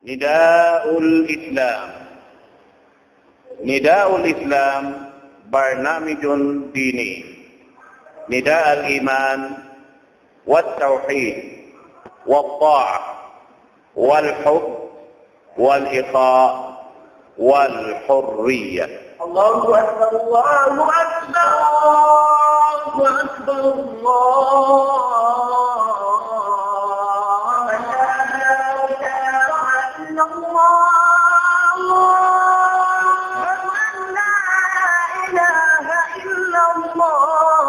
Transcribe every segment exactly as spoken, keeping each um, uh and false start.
نداء الإسلام. نداء الإسلام برنامج ديني. نداء الإيمان والتوحيد والطاعة والحب والإخاء والحرية. الله أكبر، الله أكبر، الله أكبر، الله أكبر. أشهد أن لا إله إلا الله. أشهد أن لا إله إلا الله.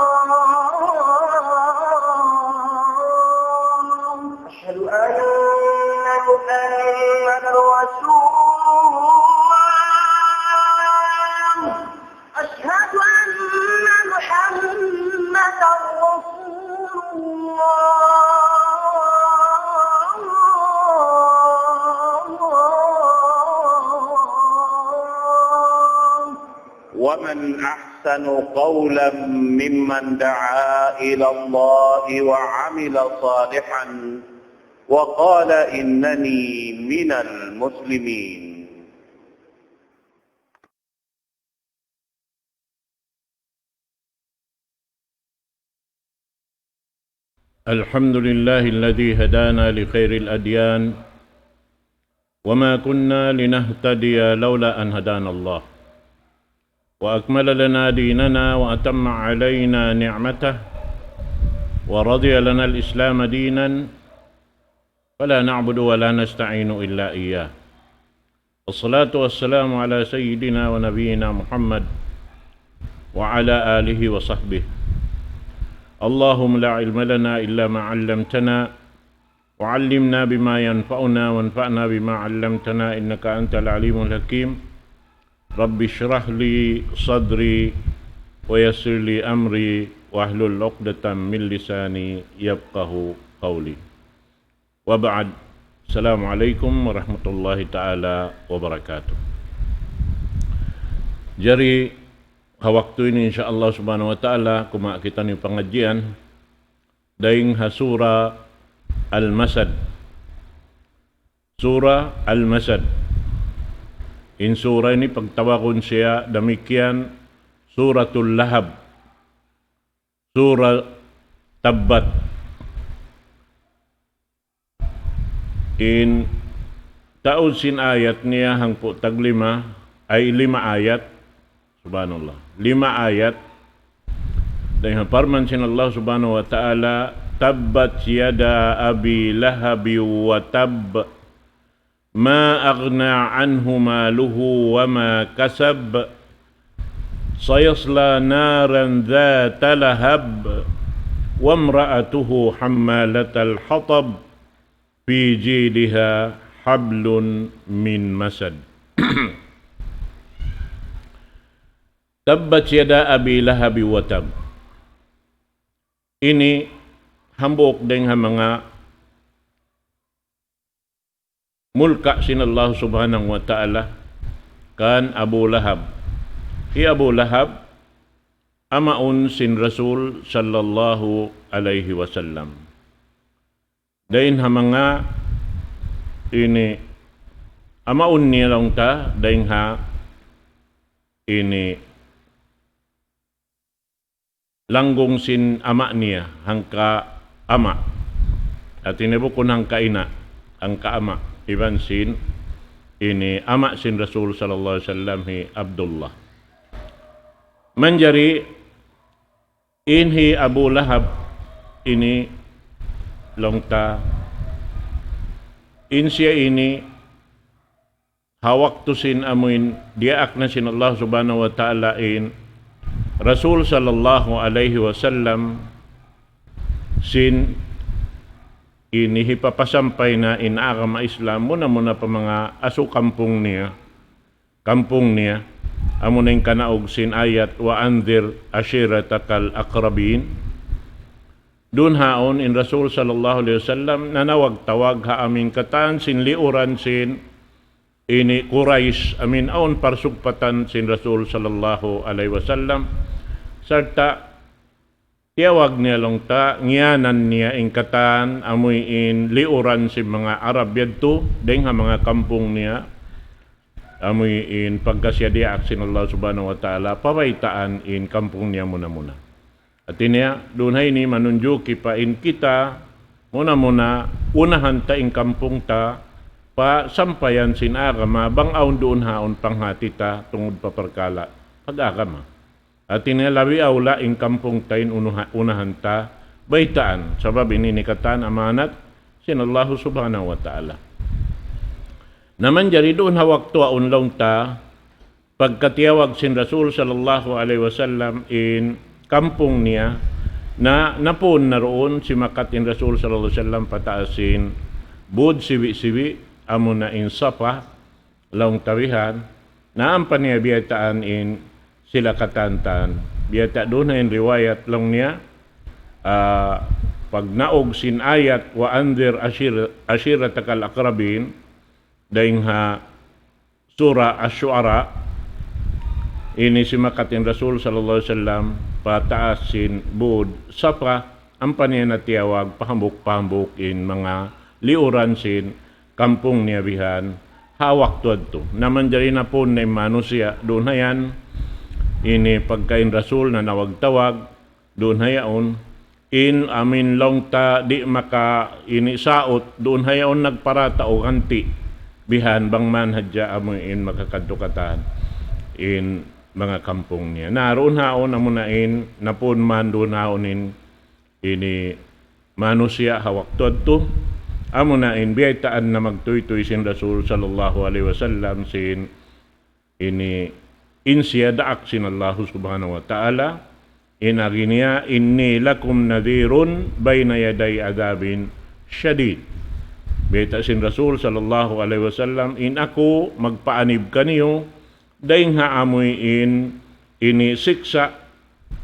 أشهد أن محمدا رسول الله. أشهد أن محمدا رسول الله. ومن أحسن قولا ممن دعا إلى الله وعمل صالحا وقال إنني من المسلمين. الحمد لله الذي هدانا لخير الأديان وما كنا لنهتدي لولا أن هدانا الله وأكمل لنا ديننا وأتم علينا نعمته ورضي لنا الإسلام دينا فلا نعبد ولا نستعين إلا إياه. الصلاة والسلام على سيدنا ونبينا محمد وعلى آله وصحبه. اللهم لا علم لنا إلا ما علمتنا وعلمنا بما ينفعنا وانفعنا بما علمتنا إنك أنت العليم الحكيم. رب اشرح لي صدري ويسر لي أمري واحلل عقدة من لساني يفقه قولي. وبعد. السلام عليكم ورحمة الله تعالى وبركاته. Jari, ha waktu ini, insya Allah subhanahu wa ta'ala, kumawa' kitaniyu pangadjian dayn ha Surah Al-Masad. Surah Al-Masad. In surah ini pagtawagun siya damikkiyan Suratul Lahab, Surah Tabbat. In taud sin ayat niya hangpu' tag lima, ay lima ayat. Subhanallah. Lima ayat. Dayn ha parman sin Allah subhanahu wa ta'ala, تبت يدا أبي لهب وتب، ما أغنى عنه ماله وما كسب، سيصلى نارا ذات لهب، وامرأته حمالة الحطب، في جيدها حبل من مسد. تبت يدا أبي لهب وتب. Ini hambuuk dayn ha manga mulka' sin Allah subhanahu wa ta'ala kan Abu Lahab. Hi Abu Lahab, amaun sin Rasul sallallahu alayhi wasallam. Dayn ha manga ini amaun niya laung ta, dayn ha ini langgung sin ama' niya, hangka ama'. Hati niya bukun hangka ina', hangka ama'. Iban sin ini ama' sin Rasul sallallahu alayhi wasallam hi Abdullah. Manjari in hi Abu Lahab ini laung ta, in siya ini ha waktu sin amuin diyaak na sin Allah subhanahu wa ta'ala in Rasul sallallahu alayhi wasallam sin ini hipapasampay na in agama Islam muna-muna pa manga asu kampung niya, kampung niya, amuna in kanaug sin ayat, وأنذر عشيرتك الأقربين. Duun haun in Rasul sallallahu alayhi wasallam nanawag-tawag ha amin katan sin liuran sin ini Quraysh, amin awn parsugpatan sin Rasul sallallahu alayhi wasallam, sarta' tiyawag niya laung ta, ngiyanan niya in katan, amuin liuran sin manga Arab yadtu, dayng ha manga kampung niya, amuin pagka siya diyaak sin Allah Subhanahu wa Ta'ala, pabaytaan in kampung niya muna-muna. Hati niya, duun ha ini manunjuki pa in kita, muna-muna, unahan ta in kampung ta, pa sampayan sin agama, bang awn duun haun panghati ta, tungud pa parkala', pag-agama. Hati niya, labi awla in kampung ta in unuha-, unahan ta, baytaan, sabab ini in katan amanat, sin Allah Subhanahu wa Ta'ala. Na manjari duun ha waktu awn laung ta, pagkatiyawag sin Rasul sallallahu alayhi wasallam in kampung niya, na napun na duun simakat in Rasul sallallahu alayhi wasallam pataas sin bud sibi-sibi, amuna in Safa, laung ta bihan, na ampa niya biyaytaan in sila katan-katan. Biyayta' duun ha in riwayat laung niya, ah, pagnaug sin ayat, وأنذر عشير-، عشيرتك الأقربين, dayng ha Surah Ash-Shu'ara, ini simakat in Rasul sallallahu alayhi wasallam, pataas sin bud Safa, ampa niya na tiyawag, pahambuuk-pahambuuk in manga liuran sin kampung niya bihan, ha waktu yadtu. Na manjari napun na in manusiya', duun ha yan, ini pagka in Rasul nanawag-tawag, duun ha yaun, in amuin laung ta di' maka ini saut, duun ha yaun nagparata' u ganti'. Bihan bang man hadja amuin makakadtu katan in manga kampung niya. Na duun haun amuna in, napun man duun haun in, ini manusiya' ha waktu yadtu, amuna in biyaytaan na magtuytuy sin Rasul sallallahu alayhi wasallam sin ini in siya daak sin Allah Subhanahu wa Ta'ala, in agi niya, إني لكم نذير بين يدي عذاب شديد. Bayta' sin Rasul sallallahu alayhi wasallam, in aku magpaanib kaniyu, dayng ha amuin ini siksa'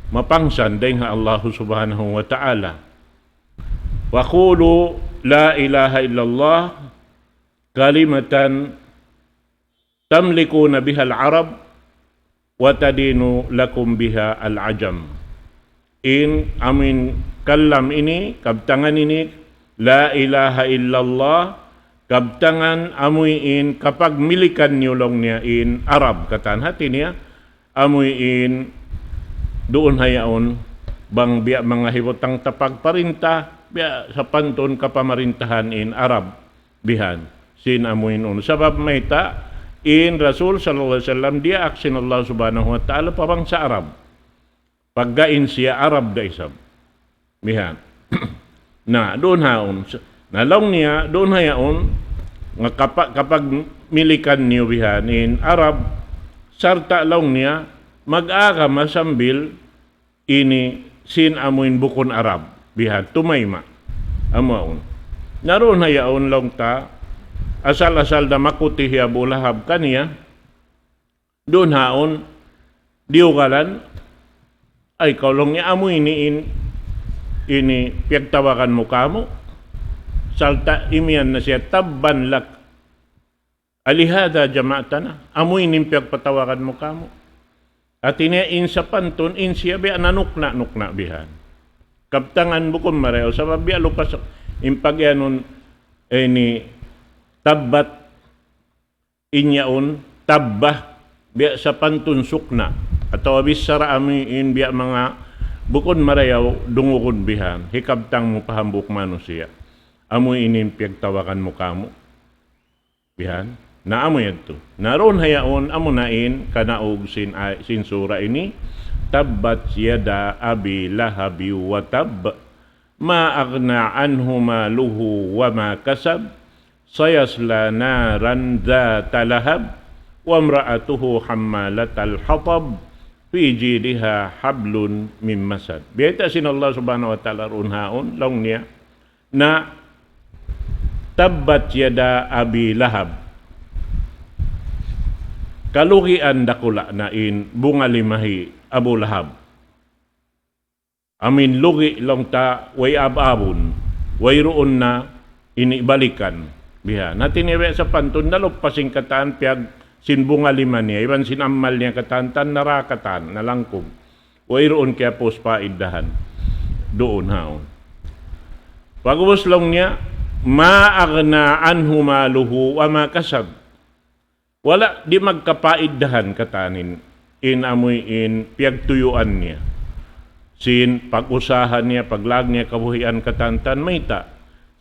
mapangsan dayng ha Allah Subhanahu wa Ta'ala. وقولوا لا إله إلا الله كلمة تملكون بها العرب وتدين لكم بها العجم. In amuin kalam ini, kabtangan ini, la ilaha illallah, kabtangan amuin kapagmilikan niyu laung niya in Arab katan, hati niya, amuin duun ha yaun, bang biya' manga hibutang ta pagparinta, biya' sapantun kapamarintahan in Arab bihan. Sin amuin unu. Sabab mayta', in Rasul sallallahu alayhi wasallam diyaak sin Allah Subhanahu wa Ta'ala pa bangsa Arab. Pagga in siya Arab da isab. Bihan. Na, duun haun. Na laung niya, duun ha yaun, nga kapa-, kapagmilikan niyu bihan in Arab, sarta' laung niya, mag-agama sambil ini sin amuin bukun Arab. Bihan, tumayma'. Amu yaun. Na duun ha yaun laung ta, asal-asal da makuti hi Abu Lahab kaniya, duun haun, diyugalan, ay, kaw laung niya, amu ini in, ini piyagtawagan mu kāmu'. Sarta' imiyan na siya, تبا لك ألهذا جمعتنا. Amu ini in piyagpatawagan mu kāmu'. Hati niya in sapantun, in siya biya' nanukna'-nukna' bihan. Kabtangan bukun marayaw, sabab biya' lupa sa, in pag-iyanun, eh, ini, tabbat, in yaun, tabbah, biya' sapantun sukna', atawa bichara amuin biya' manga bukun marayaw dungugun bihan, hikabtang mu pa hambuuk manusiya'. Amu ini in piyagtawagan mu kāmu'. Bihan. Na amu yadtu. Na duun ha yaun, amuna in kanaug sin ay-, sin sura ini, تبت يدا أبي لهب وتب. ما أغنى عنه ماله وما كسب. سيصلى نارا ذات لهب. وامرأته حمالة الحطب. في جيدها حبل من مسد. Biyayta' sin Allah Subhanahu wa Ta'ala duun haun, laung niya, na تبت يدا أبي لهب. Kalugian dakula' na in bunga lima hi Abu Lahab. Amuin lugi' laung ta way ab-abun, wayruun na ini balikan. Bihan. Hati niya biya' sapantun, nalupa sin katan piyag sin bunga lima niya, iban sin amal niya katan, tan nara katan, nalangkug. Wayruun kiyapus pa iddahan. duun haun. Pag'ubus laung niya, ما أغنى عنه ماله وما كسب. Wala' di' magkapaiddahan katan in, in amuin piyagtuyuan niya. Sin pag-usaha niya, paglag niya kabuhian katan-katan mayta'.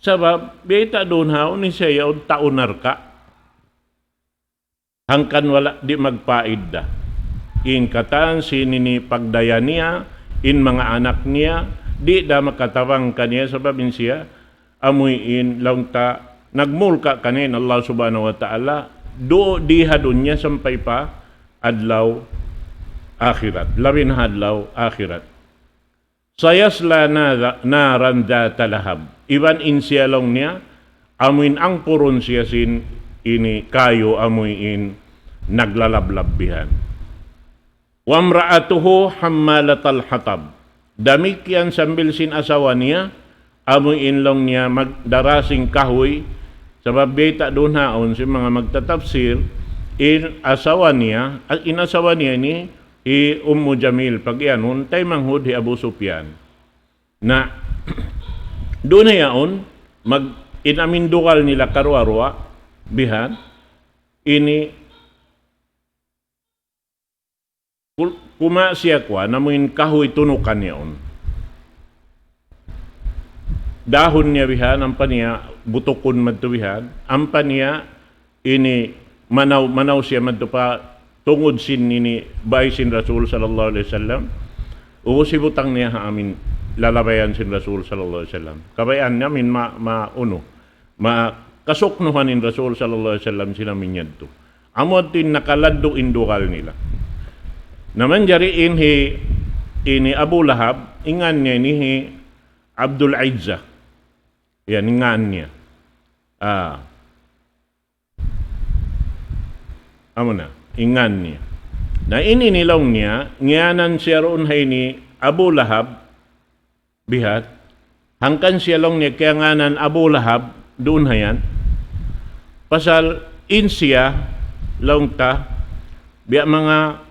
Sabab, biyayta' duun haun in siya yaun tau narka'. Hangkan wala' di' magpaidda. In katan sin ini pagdaya niya, in manga anak niya, di' da makatabang kaniya sabab in siya, amuin laung ta, nagmulka' kaniya in Allah Subhanahu wa Ta'ala, duun di ha dunya sampay pa adlaw akhirat. Labi na adlaw akhirat. سيصلى نارا، نارا ذات لهب. Iban in siya laung niya, amuin angpurun siya sin ini kayu amuin naglalablab bihan. وامرأته حمالة الحطب. Damikkiyan sambil sin asawa niya, amuin laung niya magdara sin kahuy, sabab biyayta' duun haun sin manga magtatapsir, in asawa niya, in asawa niya ini, hi Ummu Jamil, pag-iyanun, taymanghud hi Abu Sufyan. Na, duun na yaun, mag, in amin dugal nila karuwa-ruwa, bihan, ini, kul-, kuma siya kuwan, amuin kahuy tunukan yaun. Dahun niya bihan, ampa niya butukun madtu bihan, ampa niya ini manaw, manaw siya madtu pa tungud sin ini bay sin Rasul sallallahu alayhi wasallam. Ubus hibutang niya ha amin lalabayan sin Rasul sallallahu alayhi wasallam. Kabayaan niya amin ma, ma, unu, makasuknuhan in Rasul sallallahu alayhi wasallam sin amin yadtu. Amu yadtu in nakaladdu in dugal nila. Na manjari in hi, ini Abu Lahab, in ngan niya ini hi Abdul Izza. Yan, in ngan niya. Ah. Amu na, in ngan niya. Na ini in laung niya, ngiyanan siya duun ha ini Abu Lahab, bihan. Hangkan siya laung niya kiyangānan Abu Lahab, duun ha yan. Pasal in siya, laung ta, biya' manga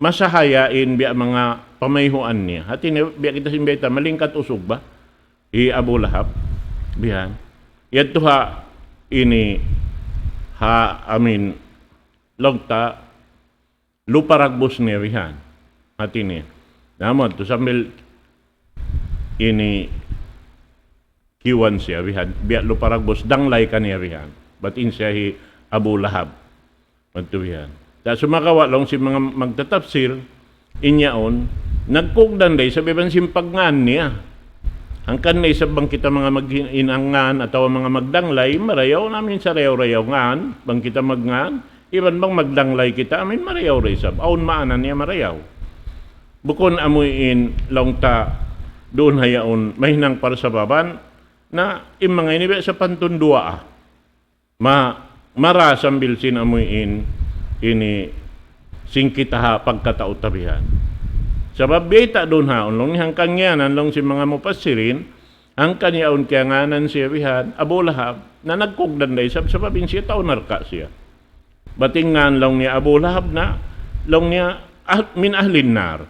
masahaya in biya' manga pamayhuan niya. Hati niya, biya' kita sin bayta', malingkat usug ba? Hi Abu Lahab, bihan. Yadtu ha ini, ha amin, laung ta, lupa ragbus niya bihan. Hati niya. Na amu yadtu sambil ini kiyuwan siya bihan, biya' lupa ragbus, danglay kaniya bihan. Bat in siya hi Abu Lahab. Madtu bihan. Ta sumagawa' laung sin manga magtatapsir, in yaun, nagkugdan da isab iban sin pagngan niya. Hangkan na isab bang kita manga maghinang ngan atawa manga magdanglay, marayaw na amin sarayaw-rayaw ngan, bang kita magngan, iban bang magdanglay kita, amin marayaw da isab. Awn maana niya marayaw. Bukun amuin laung ta duun ha yaun, mahinang parsababan, na in manga ini biya' sapantun duwaa. Ma, mara sambil sin amuin, ini sin kita ha pagkatau ta bihan. Sabab biyayta' duun haun laung niya hangkan ngiyanan laung sin manga mufassirin, hangkan yaun kiyangānan siya bihan, Abu Lahab, na nagkugdan da isab, sabab in siya tau narka' siya. Bat in ngan laung niya Abu Lahab na, laung niya, ah, من أهل النار.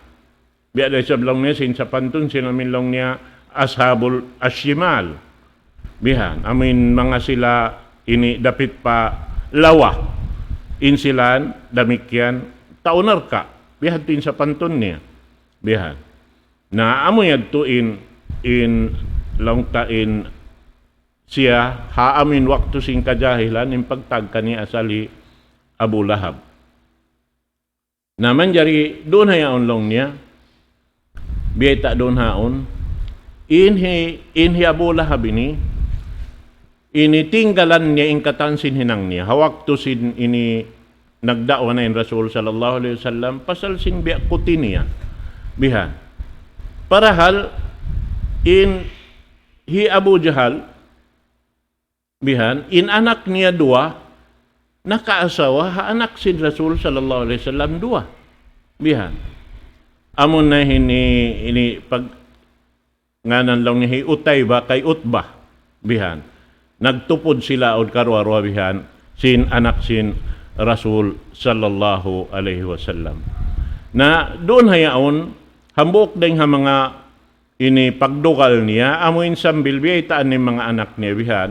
Biya' da isab laung niya sin sapantun sin amin laung niya ashabul ashimal. Bihan, amin manga sila ini dapit pa lawa. In sila damikkiyan tau narka'. Bihan tu in sapantun niya. Bihan. Na amu yadtu in, in laung ta in siya ha amin waktu sin kajahilan in pagtawag kaniya asal hi Abu Lahab. Na manjari duun ha yaun laung niya, biyayta' duun haun, in hi, in hi Abu Lahab ini, ini tinggalan niya in katan sin hinang niya. Ha waktu sin ini nagda'wa na in Rasul sallallahu alayhi wasallam, pasal sin biya' kuti niya. Bihan. Parahal in hi Abu Jahal, bihan, in anak niya duwa, nakaasawa ha anak sin Rasul sallallahu alayhi wasallam duwa. Bihan. Amu na ini, ini pag-, nganan laung niya hi Utayba kay Utbah. Bihan. Nagtupud sila awn karuwa-ruwa bihan, sin anak sin Rasul sallallahu alayhi wasallam. Na duun ha yaun, hambuuk dayng ha manga ini pagdugal niya, amu in sambil biyaytaan in manga anak niya bihan.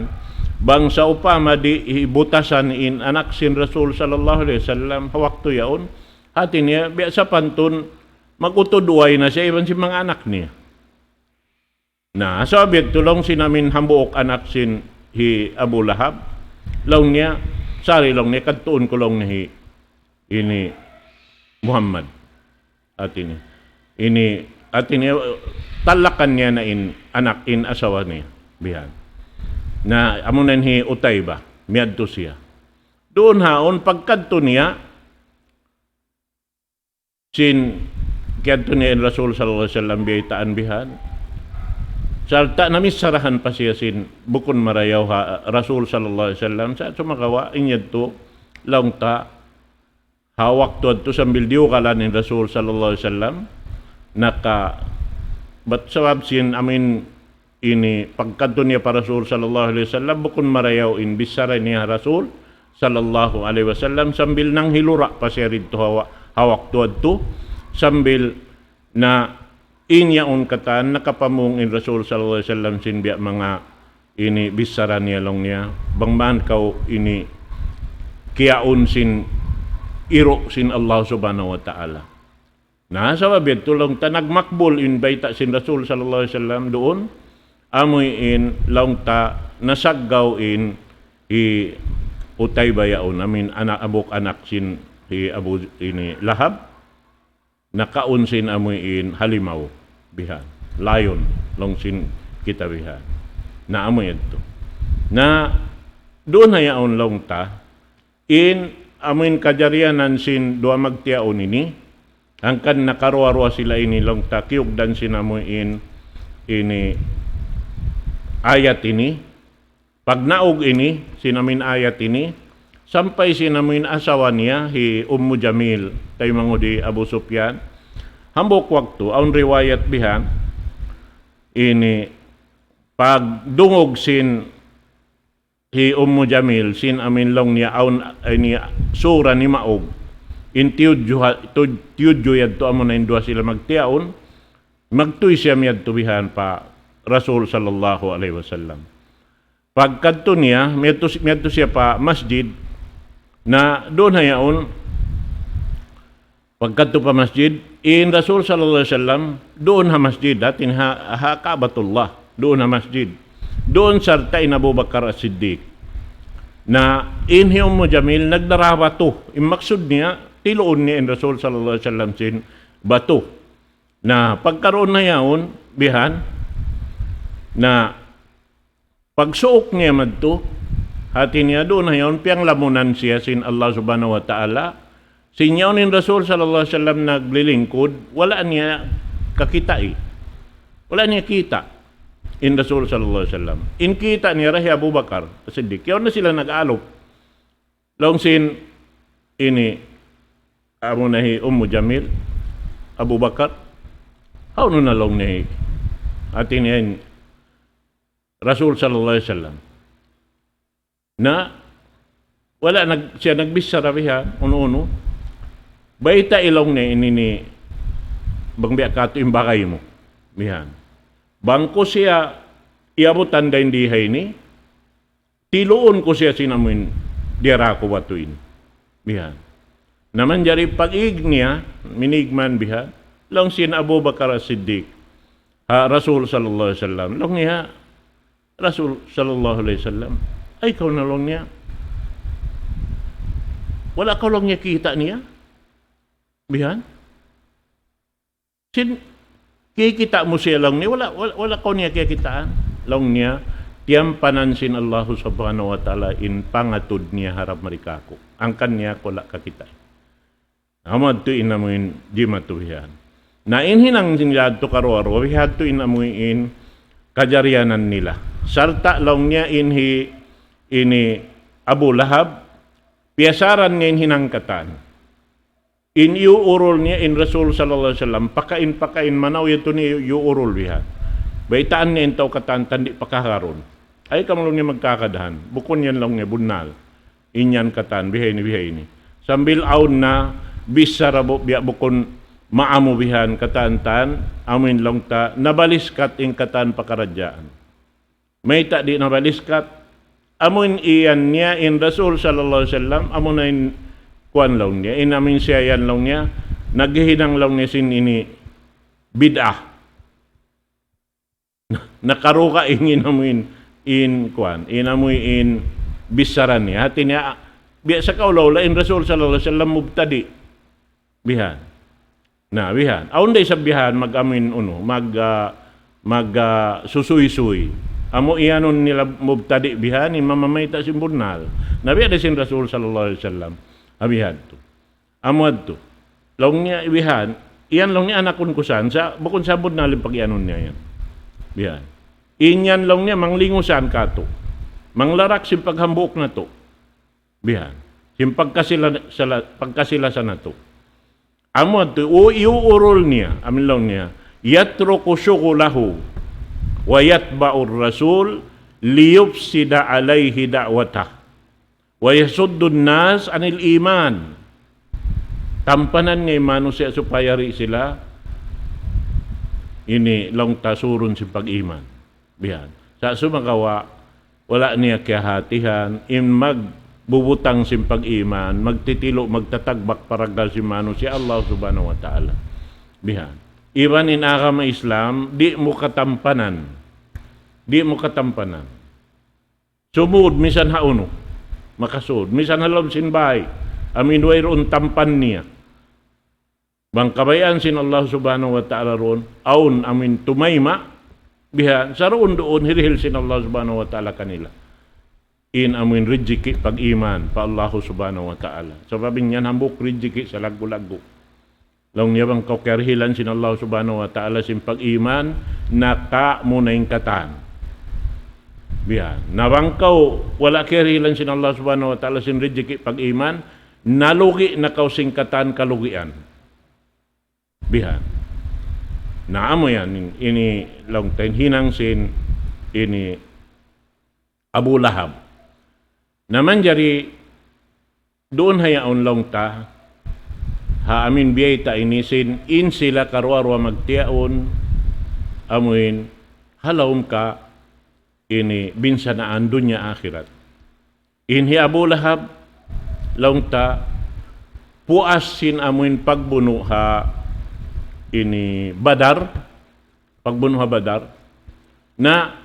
Bang sawpama di' hibutasan in anak sin Rasul sallallahu alayhi wasallam, ha waktu yaun, hati niya, biya' sapantun, mag-utud way na siya, iban sin manga anak niya. Na, sabab yadtu laung sin amin hambuuk anak sin hi Abu Lahab, laung niya, "Sari," laung niya, "kadtuun ku," laung niya, "hi ini Muhammad." Hati niya. Ini, hati niya, talakan niya na in anak, in asawa niya. Bihan. Na, amu na in hi Utayba, miyadtu siya. Duun haun, pagkadtu niya, sin kiyadtu niya in Rasul sallallahu alayhi wasallam biyaytaan bihan. Sarta' namisarahan pa siya sin bukun marayaw ha Rasul sallallahu alayhi wasallam. Sa' sumagawa', in yadtu, laung ta, ha waktu yadtu sambil diyugalan in Rasul sallallahu alayhi wasallam, naka, bat sabab sin amin ini pagkadtu niya pa Rasul sallallahu alayhi wasallam, bukun marayaw in bichara niya ha Rasul sallallahu alayhi wasallam, sambil nanghilura' pa siya didtu ha wa-, ha waktu yadtu, sambil na in yaun katan nakapamung in Rasul sallallahu alayhi wasallam sin biya' manga ini bichara niya laung niya, "Bang man kaw ini kiyaun sin iru' sin Allah subhanahu wa ta'ala." Na, sabab yadtu laung ta nagmakbul in bayta' sin Rasul sallallahu alayhi wasallam duun, amu in laung ta nasaggaw in hi Utayba yaun, amin anak, hambuuk anak sin hi Abu ini Lahab, nakaun sin amu in halimaw bihan, lion, laung sin kita bihan. Na amu yadtu. Na, duun ha yaun laung ta, in amu in kajarianan sin duwa magtiyaun ini, hangkan nakaruwa-ruwa sila ini laung ta kiyugdan sin amu in, ini ayat ini, pagnaug ini, sin amu in ayat ini, sampay sin amu in asawa niya, hi Ummu Jamil, taymanghud hi Abu Sufyan. Hambuuk waktu, awn riwayat bihan, ini pagdungug sin hi Ummu Jamil, sin amu in laung niya awn, ini sura nimaug. In tiyudju ha-, tu-, tiyudju yadtu amu na in duwa sila magtiyaun, magtuy siya miyadtu bihan pa Rasul sallallahu alayhi wasallam. Pagkadtu niya, miyadtu, miyadtu siya pa masjid, na duun ha yaun, pagkadtu pa masjid, in Rasul sallallahu alayhi wasallam, duun ha masjid, hati niya ha, ha Ka'batullah, duun ha masjid. Duun sarta' in Abu Bakar As-Siddiq. Na in hi Ummu Jamil, nagdara batu. In maksud niya, tiluun niya in Rasul sallallahu alayhi wasallam sin batu. Na pagkaruun na yaun, bihan, na pagsuuk niya madtu, hati niya duun na yaun, piyanglamunan siya sin Allah subhanahu wa ta'ala, sin yaun in Rasul sallallahu alayhi wasallam naglilingkud, wala' niya kakitai. Wala' niya kita' in Rasul sallallahu alayhi wasallam. In kita' niya da hi Abu Bakar Siddiq. Yaun na sila nag-alup. Laung sin ini, amu na hi Ummu Jamil, Abu Bakar, hawnu na laung niya hi, hati niya in Rasul sallallahu alayhi wasallam. Na, wala' nag-, siya nagbichara biha, unu-unu. Baytai laung niya ini, ini, bang biya' katu' in bagay mu. Bihan. Bang ku siya iyabutan dayn di ha ini, tiluun ku siya sin amu in diyara ku batu ini. Bihan. Na manjari pag-ig niya, minigman bihan, laung sin Abu Bakar As-Siddiq ha Rasul sallallahu alayhi wasallam. Laung niya, "Rasul sallallahu alayhi wasallam, ay kaw na," laung niya. "Wala' kaw," laung niya, "kita' niya?" Bihan. "Sin, kikita' mu siya," laung niya, "wala', wala', wala' kaw niya kiyakitaan." Laung niya, "Tiyampanan sin Allahu subhanahu wa ta'ala in pangatud niya harap mari kāku'. Hangkan niya aku wala' kakitai." Amu yadtu in amu in jimatu bihan. Na in hinang sin yadtu karuwa-ruwa, bihadtu in amu in kajarianan nila. Sarta' laung niya in hi, ini Abu Lahab, piyasaran niya in hinang katan. In iyuurul niya in Rasul sallallahu alayhi wasallam, pakain-pakain manaw yadtu niya iyuurul bihan. Baytaan niya in tau katan, tan di' pakahagarun. Ay kamu laung niya magkakadahan. Bukun yan laung niya bunnal. In yan katan, biha ini, biha ini. Sambil awn na, bichara bu-, biya' bukun maamu bihan katan-katan, amuin laung ta, nabaliskat in katan pakaradjaan. Mayta' di' nabaliskat, amuin iyan niya in Rasul sallallahu alayhi wasallam, amu na in kuwan laung niya, in amuin siya yan laung niya, naghihinang laung niya sin ini bid'ah. Nakaruga in, in amuin, in kuwan, in amuin bichara niya. Hati niya, biya' sa kaula-ula in Rasul sallallahu alayhi wasallam mubtadi'. Bihan. Na, bihan. Awn da isab bihan, mag-amuin unu, mag, ah, mag, ah, susuysuy. Amu iyanun nila mubtadi' bihan, in mamamayta' sin bunnal. Na biya' da sin Rasul sallallahu alayhi wasallam. Abihan tu. Amu adtu. Laung niya, bihan, iyan laung niya anakun ku san, sa', bukun sabut na limpak iyanun niya yan. Bihan. In yan laung niya, manglingusan katu'. Manglarak sin paghambuuk natu'. Bihan. Sin pagkasila-, sala-, pagkasilasan natu'. Amu adtu, u-, iuurul niya, amuin laung niya, يترك شغله ويتبع الرسول ليفسد عليه دعوته. ويصد الناس عن الإيمان. Tampanan niya in manusiya' supaya di' sila ini laung ta surun sin pag-iman. Bihan. Sa' sumagawa', wala' niya kiyahatihan, in magbubutang sin pag-iman, magtitilu', magtatagbak paragal sin manusiya' Allah subhanahu wa ta'ala. Bihan. Iban in agama Islam, di' mu katampanan. Di' mu katampanan. Sumud misan ha unu. Makasud. Misan ha lawm sin bay. Amuin wayruun tampan niya. Bang kabayaan sin Allah subhanahu wa ta'ala duun, awn amuin tumayma', bihan, sa' duun duun hirihil sin Allah subhanahu wa ta'ala kanila. In amuin rijiki' pag-iman pa Allah subhanahu wa ta'ala. Sabab in yan hambuuk rijiki' salaggu'-laggu'. Laung niya bang kaw kiyarihilan sin Allah subhanahu wa ta'ala sin pag-iman, naka mu na in katan. Bihan. Na bang kaw wala' kiyarihilan sin Allah subhanahu wa ta'ala sin rijiki' pag-iman, nalugi' na kaw sin katan kalugian. Bihan. Na amu yan, in-, ini laung ta in hinang sin ini Abu Lahab. Na manjari duun ha yaun laung ta, ha amuin biyayta' ini sin, in sila karuwa-ruwa magtiyaun, amuin, ha lawm ka ini binsanaan dunya akhirat. In hi Abu Lahab, laung ta, puas sin amuin pagbunu' ha ini Badar, pagbunu' ha Badar, na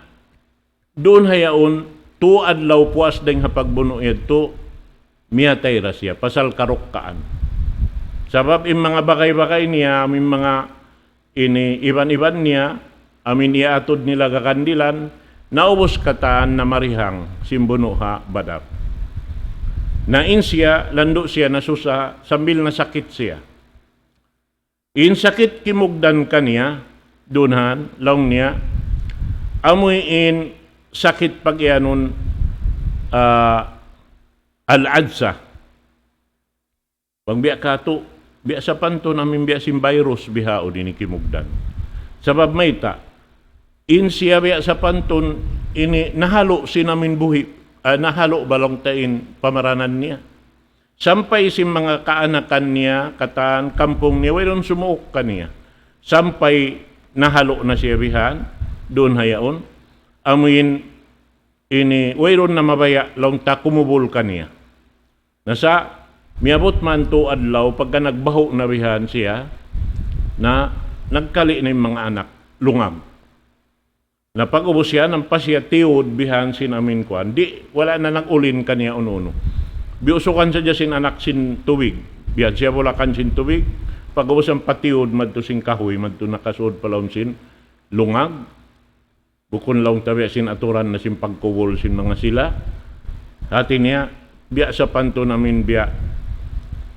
duun ha yaun, tū adlaw puas dayng ha pagbunu' yadtu, miyatay da siya, pasal karukkaan. Sabab in manga bagay-bagay niya, in manga ini iban-iban niya, amuin iyaatud nila kakandilan, naubus katan namarihang sin bunu' ha Badar. Na in siya, landu' siya nasusa, sambil nasakit siya. In sakit kimugdan kaniya, duun han, laung niya, amuin sakit pag-iyanun, ah, al-adsa. Bang biya' katu', biya' sapantun amuin biya' sin virus bihaun ini kimugdan. Sabab mayta', in siya biya' sapantun ini nahalu' sin amuin buhi', ah, nahalu' ba laung ta in pamaranan niya. Sampay sin manga kaanakan niya, katan, kampung niya, wayruun sumuuk kaniya. Sampay nahalu' na siya bihan, duun ha yaun. Amuin ini, wayruun na mabaya' laung ta kumubul kaniya. Na sa', miyabut man tū adlaw, pagka nagbahu' na bihan siya, na nagkali' na in manga anak, lungag. Na pag-ubus siya, nampa siya tiyud bihan sin amuin kuwan. Di', wala' na nag-ulin kaniya unu-unu. Biyusukan sadja sin anak sin tubig. Bihan siya bulakan sin tubig. Pag-ubus yan patiyud madtu sin kahuy, madtu nakasud pa lawm sin lungag. Bukun laung ta biya' sin aturan na sin pagkubul sin manga sila. Hati niya, biya' sapantun amuin biya'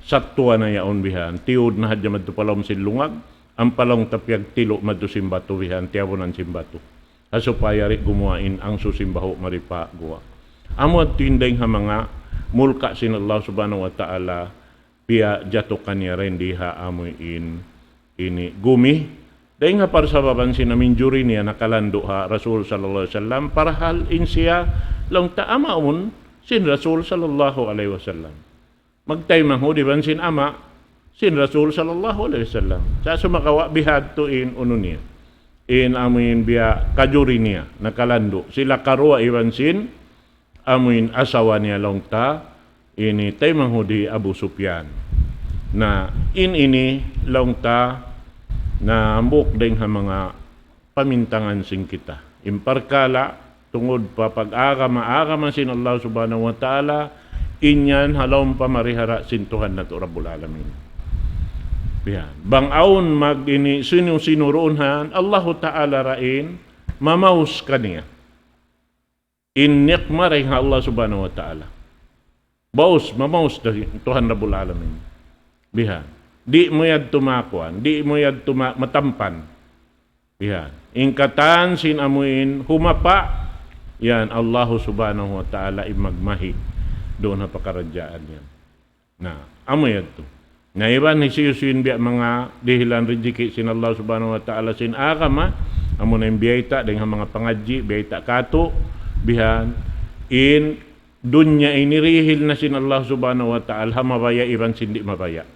sattuwa na yaun bihan. Tiyud na hadja madtu pa lawm sin lungag. Ampa laung ta piyagtilu' madtu sin batu bihan, tiyabunan sin batu. Ha supaya di' gumuwa' in angsu sin bahu' mari pa guwa'. Amu yadtu in dayng ha manga mulka' sin Allah subhanahu wa ta'ala, piyajatu kaniya dayn di ha amuin ini gumi. Dayng ha parsababan sin amuin juri niya nakalandu' ha Rasul sallallahu alayhi wasallam, parahal in siya laung ta ama' amun sin Rasul sallallahu alayhi wasallam. Magtaymanghud iban sin ama', sin Rasul sallallahu alayhi wasallam. Sa' sumagawa' bihadtu in unu niya. In amuin biya' kajuri niya, nakalandu'. Sila karuwa iban sin amuin asawa niya laung ta, ini taymanghud hi Abu Sufyan. Na in ini laung ta, na hambuuk dayn ha manga pamintangan sin kita. In parkala' tungud pa pag-agama-agama sin Allah Subhanahu wa Ta'ala, in yan ha lawm pamarihara sin Tuhan natu' Rabbul Alamin. Yan. Bang awn mag ini sinu-sinu duun ha yan, Allahu Ta'ala ra in mamaus kaniya. In nikma dayn ha Allah Subhanahu wa Ta'ala. Baus, mamaus da Tuhan Rabbul Alamin. Bihan. Di' mu yadtu makuan, di' mu yadtu ma-, matampan. Bihan. In katan sin amuin humapa, yan Allahu Subhanahu wa Ta'ala in magmahi duun ha pakaradjaan yan. Na, amu yadtu. Na iban hisiyu-siyu in biya' manga dihilan rijiki' sin Allah Subhanahu wa Ta'ala sin agama, amu na in biyayta' dayn ha manga pangadji', biyayta' katu', bihan, in dunya ini dihil na sin Allah Subhanahu wa Ta'ala, ha mabaya' iban sin di' mabaya'.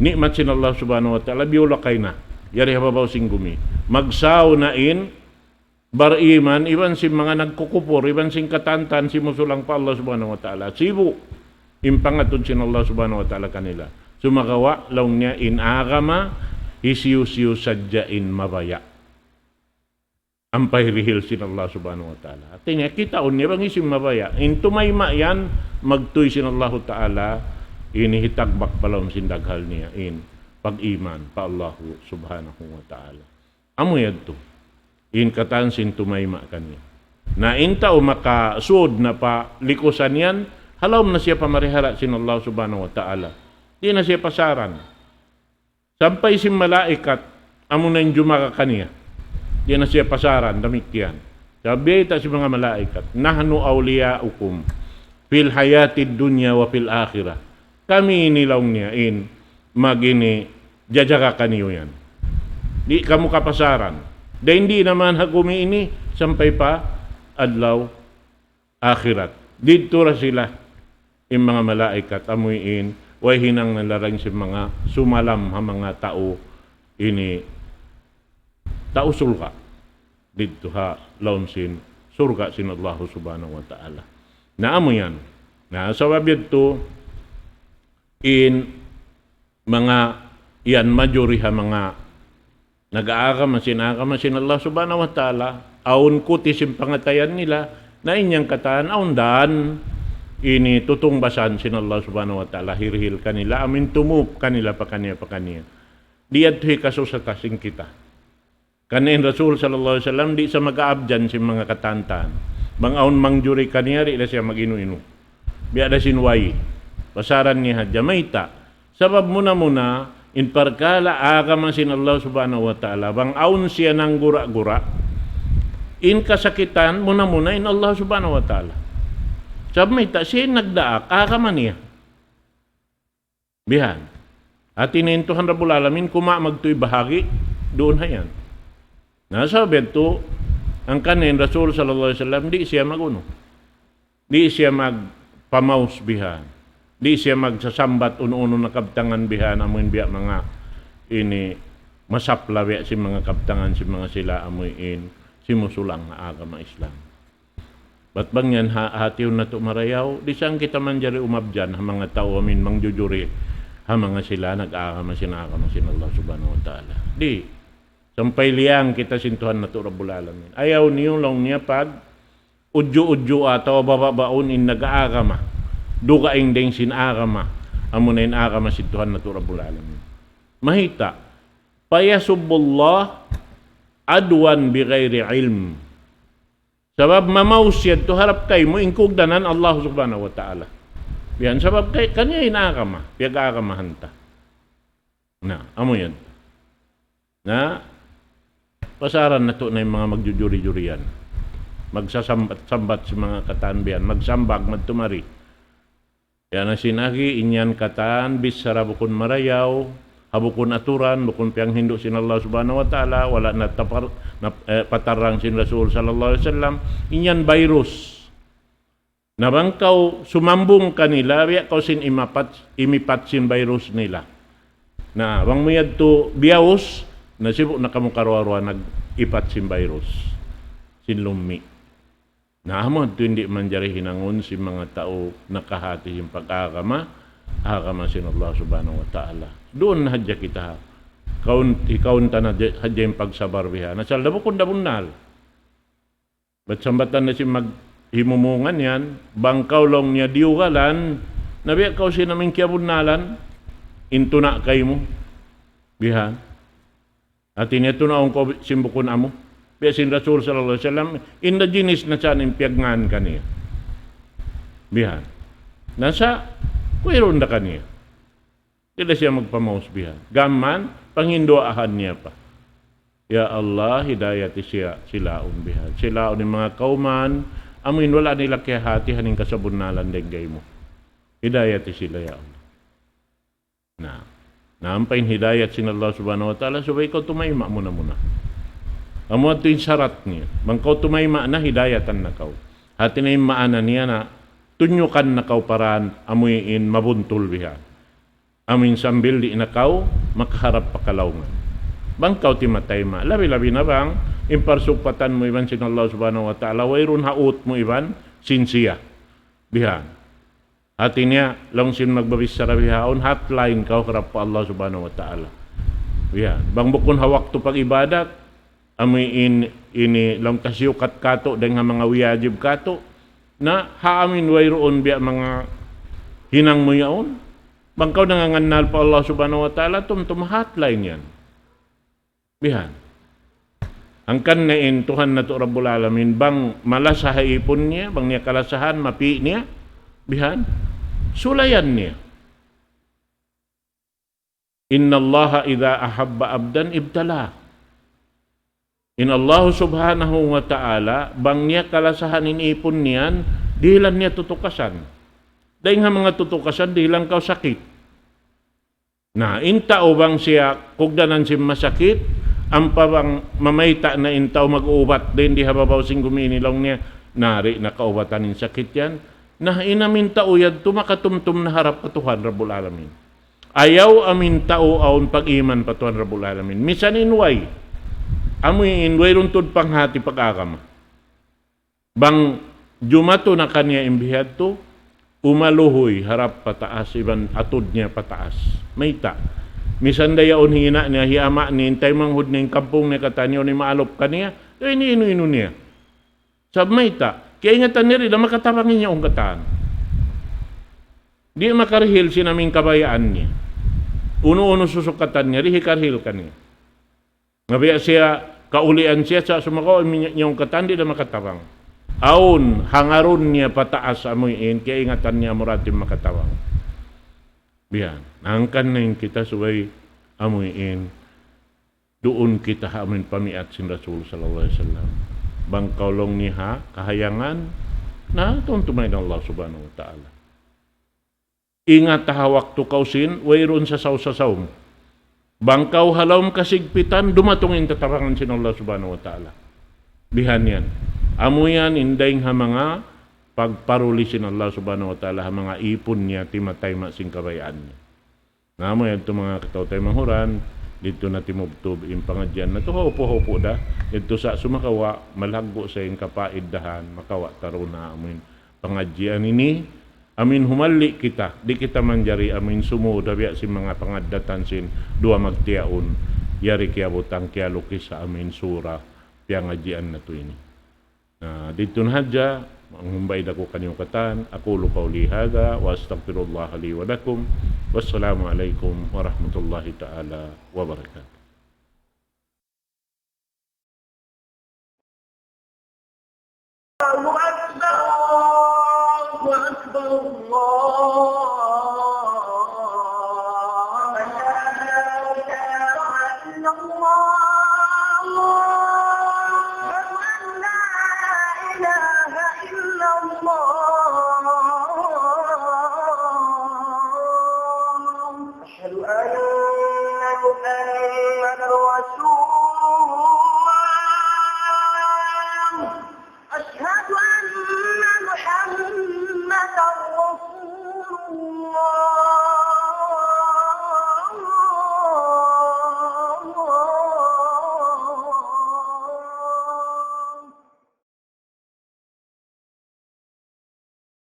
Ni'mat sin Allah Subhanahu wa Ta'ala, biyulakay na. Yari ha babaw sin gumi. Magsaw na in bariman, iban sin manga nagkukupur, iban sin katantan, simusulang pa Allah Subhanahu wa Ta'ala. Sibu', in pangatud sin Allah Subhanahu wa Ta'ala kanila. Sumagawa', laung niya, in agama, hisiyu-siyu sadja in mabaya'. Ampa hirihil sin Allah Subhanahu wa Ta'ala. Hati niya, kitaun niya bang hisiyu in mabaya'. In tumayma' yan, magtuy sin Allahu Ta'ala, ini hitagbak pa lawm sin daghal niya, in pag-iman pa Allahu Subhanahu wa Ta'ala. Amu yadtu. In katan sin tumayma' kaniya. Na in tau makasud na pa likusan yan, ha lawm na siya pamarihara sin Allah Subhanahu wa Ta'ala. Di' na siya pasaran. Sampay sin malaikat, amu na in jumaga kaniya. Di' na siya pasaran, damikkiyan. Sabi ta sin manga malaikat, "Nahnu awliya'ukum fil hayatid dunya wa fil akhirah." Kami ini laung niya in mag-ini jajaga kaniyu yan. Di' kamu kapasaran. Dayn di' na man ha gumi ini sampay pa adlaw akhirat. Didtu ra sila in manga malaikat, amu in, way hinang na laung sin manga sumalam ha manga tau ini, tau surga'. Didtu ha lawm sin surga' sin Allah Subhanahu wa Ta'ala. Na amu yan. Na sabab yadtu in manga yan majuri ha manga nag-aagama sin agama sin Allah Subhanahu wa Ta'ala, awn kuti sin pangatayan nila, na in yan katan, awn dan, ini tutungbasan sin Allah Subhanahu wa Ta'ala, hirihil kanila, amu in tumup kanila, pakaniya, pakaniya. Di' yadtu hikasusata sin kita. Karna' in Rasul sallallahu alayhi wasallam, di' sa mag-aabjan sin manga katantan. Bang awn mangjuri kaniya, di' da siya mag-inu-inu. Biya' da sin way. Pasaran niya hadja mayta'. Sabab muna-muna, in parkala' agama sin Allah Subhanahu wa Ta'ala, bang awn siya nanggura-gura, in kasakitan, muna-muna in Allah Subhanahu wa Ta'ala. Sabab mayta', siya in nagdaak, agama niya. Bihan. Hati niya in Tuhan Rabbul Alamin, kuma' magtuy bahagi', duun ha yan. Na sabab yadtu, hangkan in Rasul sallallahu alayhi wasallam, di' siya mag-unu. Di' siya magpamaus bihan. Di' siya magsasambat unu-unu na kabtangan bihan, amu in biya' manga ini masapla biya' sin manga kabtangan sin manga sila amu in simusulang ha agama Islam. Bat bang yan ha-, hatihun natu' marayaw, di' saan kita manjari umabjan ha manga tau amu in mangjujuri ha manga sila nag-agama sin agama sin Allah Subhanahu wa Ta'ala. Di'. Sampay liyang kita sin Tuhan natu' Rabbul Alamin. Ayaw niyu laung niya pag udju-udju atawa bababaun in nag-aagama. Dugaing dayn sin agama. Amu na in agama sin Tuhan natu' Rabbul Alamin. Mahita'. فيسب الله عدوا بغير علم. Sabab mamaus yadtu harap kaymu in kugdanan Allah Subhanahu wa Ta'ala. Yan sabab kay-, kaniya in agama, piyag-agamahan ta. Na, amu yan. Na, pasaran natu' na in manga magjujuri-jurian. Magsasambat-sambat sin manga katan bihan, magsambag, magtumari. Yan na sin agi, in yan katan, bichara bukun marayaw, ha bukun aturan, bukun piyanghindu' sin Allah Subhanahu wa Ta'ala, wala' na tapar-, na, eh, patarrang sin Rasul sallallahu alayhi wasallam, in yan virus. Na bang kaw sumambung kanila, biya' kaw sin imapat, imipat sin virus nila. Na bang mu yadtu biyaus, na sibu' na kamu karuwa-ruwa nag-ipat sin virus, sin lummi'. Na amu yadtu in di' manjari hinangun sin manga tau nakahati sin pag-agama, agama sin Allah Subhanahu wa Ta'ala. Duun na hadja kita. Kaun, ikaun ta na hadja, hadja in pagsabar biha'. Na asal da bukun da bunnal. Bat sambatan na sin maghimumungan yan, bang kaw laung niya diyugalan, na biya' kaw sin amu in kiyabunnalan, in tuna' kaymu. Bihan. Hati niya tunaun kaw sin bukun amu. Biya' sin Rasul sallallahu alayhi wasallam, in da jinis na sa in piyagngan kaniya. Bihan. Na sa', wayruun da kaniya. Di' da siya magpamaus bihan. Gam man, panghinduwaahan niya pa. Ya Allah, hidayati siya, sila awn bihan. Sila awn in manga kawman, amu in wala' nila kiyahatihan in kasabunnalan dayn kaymu. Hidayati sila, ya Allah. Na, na ampa in hidayat sin Allah Subhanahu wa Ta'ala, subay kaw tumayma' muna-muna. Amu yadtu in sarat niya. Bang kaw tumayma' na, hidayatan na kaw. Hati niya in maana niya na, tunyukan na kaw pa dan, amu in mabuntul bihan. Amu in sambil di' na kaw makaharap pa kalaungan. Bang kaw timatayma', labi-labi na bang in parsugpatan mu iban sin Allah Subhanahu wa Ta'ala, wayruun ha ut mu iban sin siya. Bihan. Hati niya, laung sin magbabichara bihaun, hotline kaw harap pa Allah Subhanahu wa Ta'ala. Bihan. Bang bukun ha waktu pag-ibadat, amu in ini laung kasiyukat katu', dayn ha manga wiyajib katu'. Na, ha amu in wayruun biya' manga hinang mu yaun. Bang kaw nangangannal pa Allah Subhanahu wa Ta'ala, tumtum hotline yan. Bihan. Hangkan na in Tuhan natu' Rabbul Alamin, bang malasa ha ipun niya, bang niya kalasahan, mapi' niya, bihan, sulayan niya. إن الله إذا أحب عبدا ابتلاه. In Allah Subhanahu wa Ta'ala, bang niya kalasahan in ipun niyan, dihilan niya tutukasan. Dayn ha manga tutukasan, dihilan kaw sakit. Na, in tau bang siya kugdanan sin masakit, ampa bang mamayta' na in tau mag-uubat dayn di ha babaw sin gumi ini laung niya, nari na kaubatan in sakit yan. Na, in amu in tau yadtu makatumtum na harap pa Tuhan Rabbul Alamin. Ayaw amu in tau awn pag-iman pa Tuhan Rabbul Alamin. Misan in way. Amu in wayruun tuud panghati pag-agama. Bang jumatu na kaniya in bihadtu, umaluhuy harap pataas, iban atud niya pataas. Mayta'. Misan da yaun hina' niya, hi ama' niya, in taymanghud niya, in kampung niya, katan yaun in maalup kaniya, eh, ini inu-inu niya. Sabab mayta', kiyaingatan niya di' da makatabang in yaun katan. Di' makarihil sin amu in kabayaan niya. Unu-unu susukatan niya, di' hikarihil kaniya. Nga biya' siya, kaulian siya sa' sumagawa' in yaun katan di' da makatabang. Awn, hangarun niya pataas amu in, kiyaingatan niya amura in makatabang. Biya', hangkan na in kita subay amu in, duun kita ha amu in pamiat sin Rasul sallallahu alayhi wasallam. Bang kaw laung niya ha kahayangan, na tumtuma in Allah Subhanahu wa Ta'ala. Ingat ha waktu kaw sin, wayruun sasaw-sasaw mu. Bang kaw ha lawm kasigpitan, dumatung in tatabangan sin Allah Subhanahu wa Ta'ala. Bihan yan. Amu yan in dayng ha manga pagparuli sin Allah Subhanahu wa Ta'ala, ha manga ipun niya, timatayma' sin kabayaan niya. Na amu yadtu manga kataw-taymanghuran, didtu na timubtub in pangadjian natu', haupu'-haupu' da, didtu sa' sumagawa', malaggu' sa' in kapaiddahan, makawa' ta duun ha amu in pangadjian ini, amu in humalli' kita, di' kita manjari amu in sumud ha biya' sin manga pangaddatan sin duwa magtiyaun, yari kiyabutang kiyalukis ha amu in sura piyangadjian natu' ini. Na, didtu na hadja, manghumbay da aku kaniyu katan, أقول قولي هذا وأستغفر الله لي ولكم. والسلام عليكم ورحمة الله تعالى وبركاته. الله أكبر، الله أكبر، الله أكبر. أشهد أن لا إله إلا الله. أشهد أن لا إله إلا الله. أشهد أن